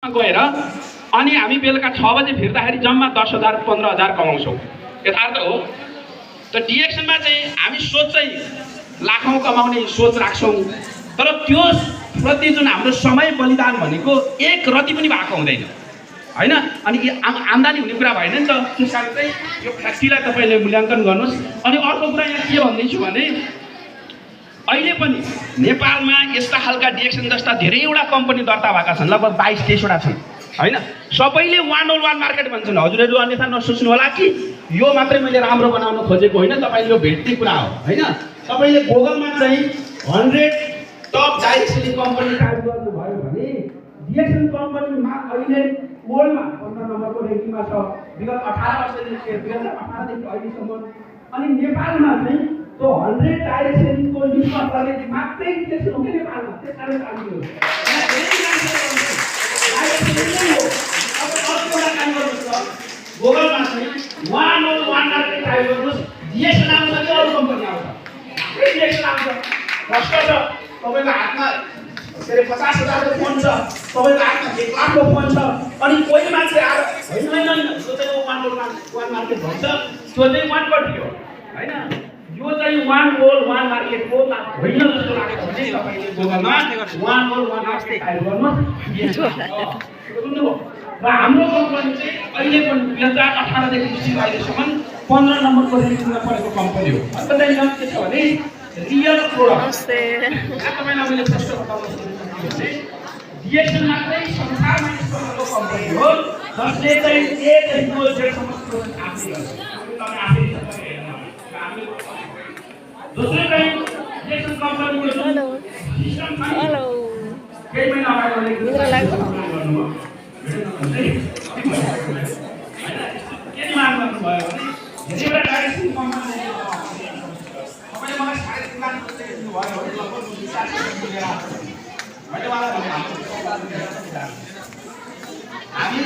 गएर अनि हामी बेलुका 6 बजे फिर्दाखेरि जम्मा 10,000 15,000 कमाउँछौँ। यथार्थ हो। त डिएक्सनमा चाहिँ हामी सोच चाहिँ लाखौँ कमाउने सोच राख्छौँ, तर त्यो प्रति जुन हाम्रो समय बलिदान भनेको एक रति पनि भएको हुँदैन हैन। अनि आम्दानी हुने कुरा भएन नि त। त्यस कारण चाहिँ यो फ्याक्ट्रीलाई तपाईले मूल्याङ्कन गर्नुहोस्। अनि अर्को कुरा यहाँ के भन्दैछु भने अहिले पनि नेपालमा यस्ता खालका डिएक्सन जस्ता धेरैवटा कम्पनी दर्ता भएका छन्, लगभग 22-23 वटा छन् हैन। सबैले वान ओन वान मार्केट भन्छन्। हजुरहरू अन्यथा नसोच्नु होला कि यो मात्रै मैले राम्रो बनाउन खोजेको होइन, तपाईले यो भेट्ने कुरा हो हैन। तपाईले गुगलमा चाहिँ 100 top direct selling company type गर्नुभयो भने डिएक्सन कम्पनीमा अहिले वर्ल्डमा 15 नम्बरको र्याङ्किङमा छ विगत 18 वर्षदेखि 2018 देखि अहिलेसम्म। अनि नेपालमा चाहिँ तो 100 डाइरेक्ट सेलिङको लिस्टमा पर्ने मात्रै डिएक्सन हो कि नेपालमा। त्यस कारण हामी हो गुगलमा चाहिँ one own one market type गर्नुहोस्, डिएक्सन आउँछ कि अरू कम्पनी आउँछ? डिएक्सन आउँछ। कष्ट छ तपाईको हातमा 50,000 को फोन छ, तपाईको हातमा 1 लाख को फोन छ, अनि कोही मान्छे आएर हैन त्यो चाहिँ वान ओन वान मार्केट भन्छ, त्यो चाहिँ वान कन्ट्री हो हैन। यो चाहिँ वान ओन वान मार्केट हो होइन जस्तो लाग्छ भने तपाईले गुगलमा one own one market type गर्नुहोस्। र हाम्रो कम्पनी चाहिँ अहिले पनि 2018 देखि सुरु अहिलेसम्म 15 नम्बरको र्याङ्किङमा परेको कम्पनी हो। अन्त चाहिँ नाम के छ भने रियल प्रोडक्ट। तपाईलाई मैले प्रश्न बताउन चाहन्छु भने डिएक्सन मात्रै संसारमा यस्तो कम्पनी हो जसले चाहिँ A देखिको Z सम्म प्रोडक्ट आफै गर्छ। तपाईँ आफै हेर्नु। दोस्रो चाहिँ डिएक्सन कम्पनीको जुन सिस्टम छ हेलो केही महिना अगाडि मैले गर्नुभयो के माग गर्नुभयो भने धेरैवटा डाइरेक्ट कम्पनी तपाईले मलाई 3.5 लाख रुपैयाँ दिनुभयो भने लगभग 4 लाख मिलेर मैले मलाई भने हामी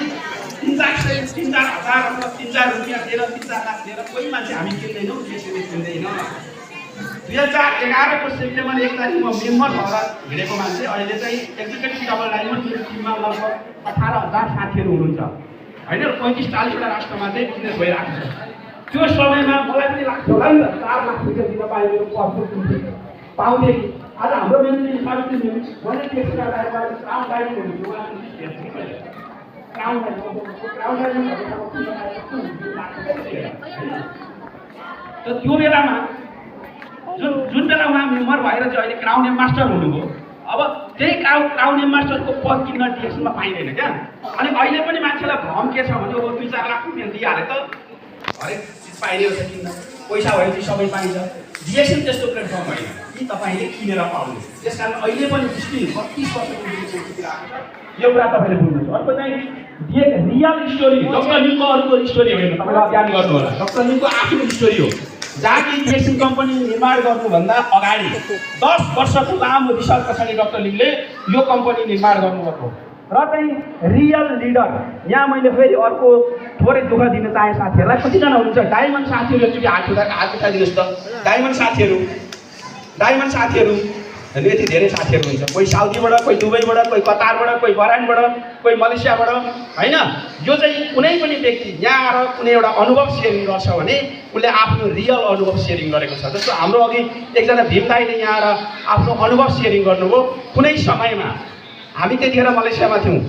3-4 हजार अथवा 3-4 रुपैयाँ दिएर 3-4 लाख दिएर कोही मान्छे हामी किन्दैनौँ, त्यसरी किन्दैन। 2011 को सेप्टेम्बर 1 तारिकमा मेम्बर भएर हिँडेको मान्छे अहिले चाहिँ एक्जिक्युटिभ डबल डायमन्ड मेरो टिममा लगभग 18,000 साथीहरू हुनुहुन्छ हैन। 35-40 वटा राष्ट्रमा चाहिँ बिजनेस भइरहेको छ। त्यो समयमा मलाई पनि लाग्थ्यो होला नि त 4 लाख रुपैयाँ दिन पाए मेरो पर्फेक्ट पाउँथे कि। आज हाम्रो मेन्टेन सर्भिस मैले त्यसका लागि क्राउन डायमन्ड हुन्थ्यो त त्यो बेलामा जुन बेला उहाँ मेम्बर भएर चाहिँ अहिले क्राउन मास्टर हुनुभयो, अब त्यही क्राउन मास्टरको पद किन्न डिएक्सनमा पाइँदैन क्या। अनि अहिले पनि मान्छेलाई भ्रम के छ भने 2-4 लाख रुपैयाँ दिइहाले त हरेक चिज पाइने रहेछ किन्न, पैसा भएपछि सबै पाइन्छ। डिएक्सन त्यस्तो प्लेटफर्म होइन कि तपाईँले किनेर पाउने। त्यस कारण अहिले पनि 32 वर्षको डिएक्सन आएको छ। यो कुरा तपाईँले बुझ्नुहोस्। अर्को चाहिँ रियल स्टोरी डक्टर लिङको अरूको स्टोरी होइन, तपाईँले याद गर्नु होला। डक्टर लिङको आफ्नो स्टोरी हो जहाँ कि डिएक्सन कम्पनी निर्माण गर्नुभन्दा अगाडि 10 वर्षको लामो रिसर्च पछाडि डक्टर लिङले यो कम्पनी निर्माण गर्नुभएको र चाहिँ रियल लिडर। यहाँ मैले फेरि अर्को थोरै दुःख दिन चाहे साथीहरूलाई। कतिजना हुनुहुन्छ डायमन्ड साथीहरू एकचोटि हात उठाइदिनुहोस् त। डायमन्ड साथीहरू यति धेरै साथीहरू हुन्छ। कोही साउदीबाट, कोही दुबईबाट, कोही कतारबाट, कोही बहराइनबाट, कोही मलेसियाबाट हैन। यो चाहिँ कुनै पनि व्यक्ति यहाँ आएर कुनै एउटा अनुभव सेयरिङ गर्छ भने उसले आफ्नो रियल अनुभव सेयरिङ गरेको छ। जस्तो हाम्रो अघि एकजना भीम दाइले यहाँ आएर आफ्नो अनुभव सेयरिङ गर्नुभयो। कुनै समयमा हामी त्यतिखेर मलेसियामा थियौँ,